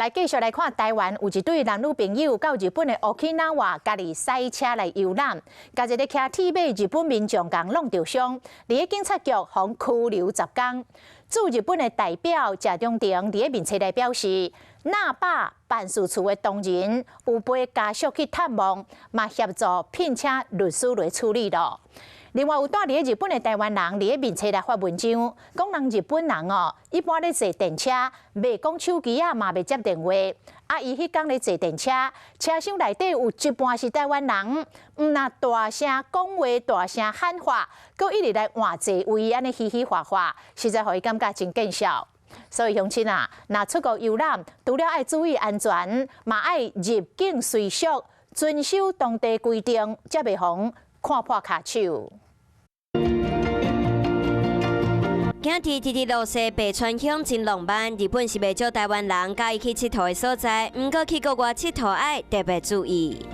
來繼續來看台灣有一對男女朋友到日本的 Okinawa 家己駛車來遊覽，共一個騎鐵馬日本民眾共挵著傷，佇个警察局予拘留10工。駐日本的代表謝長廷佇个面冊內表示，那霸辦事處的同仁有陪家屬去探望，嘛協助聘請律師來處理囉。另外有蹛佇个日本的台灣人佇个面冊內發文章，講人日本人哦，一般咧坐電車，袂講手機仔，嘛袂接電話。啊，伊彼工咧坐電車，車廂內底有一半是台灣人，毋但大聲講話、大聲喊話，閣一直來換座位，按呢嘻嘻哈哈，實在予伊感覺真見笑。所以鄉親啊，若出國遊覽，除了愛注意安全，嘛愛入境隨俗，遵守當地規定，才袂予看破跤手。行佇直直落西白川鄉真浪漫，日本是袂少台灣人佮意去𨑨迌的所在，毋過去國外𨑨迌愛特別注意。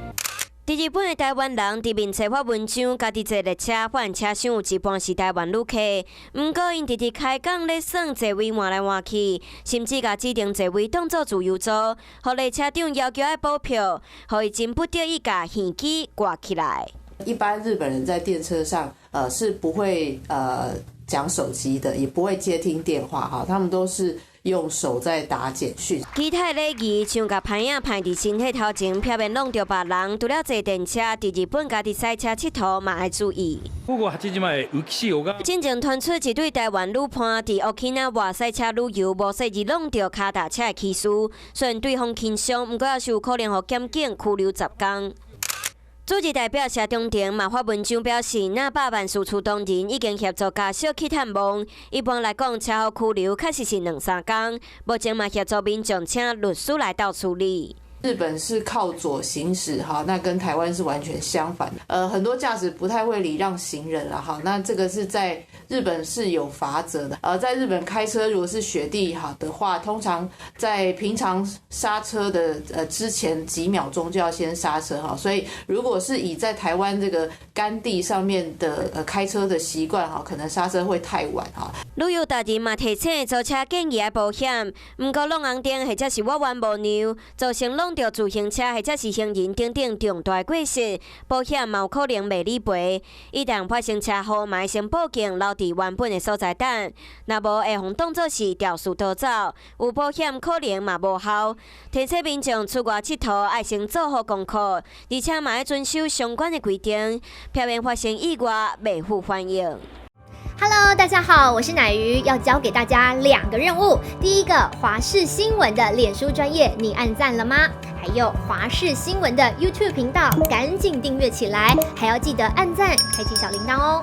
佇日本的台灣人佇面冊發文章，家己坐列車，發現車廂有一半是台灣旅客，毋過𪜶直直開講咧耍座位換來換去，甚至共指定座位當做自由座，予列車長要求愛補票，予伊真不得已共耳機掛起來。一般日本人在電車上，是不會講手機的，也不會接聽電話，哈，他們都是用手在打簡訊。其他禮儀像共歹仔拍佇身體頭前，避免挵著別人。除了坐電車，佇日本家己駛車𨑨迌嘛愛注意。午後8時前浮世が。進前傳出一對台灣女伴佇 Okinawa 駛車旅遊，無細意挵著跤踏車的騎士，雖然對方輕傷，毋過猶是有可能予檢警拘留10工。駐日代表謝長廷嘛發文章表示，那霸辦事處同仁已經協助家屬去探望。一般來講，車禍拘留確實是兩三工，目前嘛協助民眾請律師來鬥處理。日本是靠左行駛，哈，那跟台灣是完全相反。很多駕駛不太會禮讓行人啦，哈，那這個是在日本是有罰則的。在日本開車如果是雪地哈的話，通常在平常剎車的之前幾秒鐘就要先剎車哈。所以如果是以在台灣這個乾地上面的開車的習慣哈，可能剎車會太晚哈。旅遊達人嘛提醒，租車建議愛保險，毋過挵紅燈或者是我彎無讓，造成挵著自行車或者是行人等等重大過失，保險嘛有可能袂理賠。一旦發生車禍，嘛愛先報警，留佇原本的所在等。若無會予當作是肇事逃走，有保險可能嘛無效。提醒民眾出外𨑨迌愛先做好功課，而且嘛愛遵守相關的規定，避免發生意外，袂負反應。 Hello，大家好，我是奶魚，要交給大家兩個任務。第一個，華視新聞的臉書專頁，你按讚了嗎？還有華視新聞的 YouTube 頻道，趕緊訂閱起來，還要記得按讚，開啟小鈴鐺哦。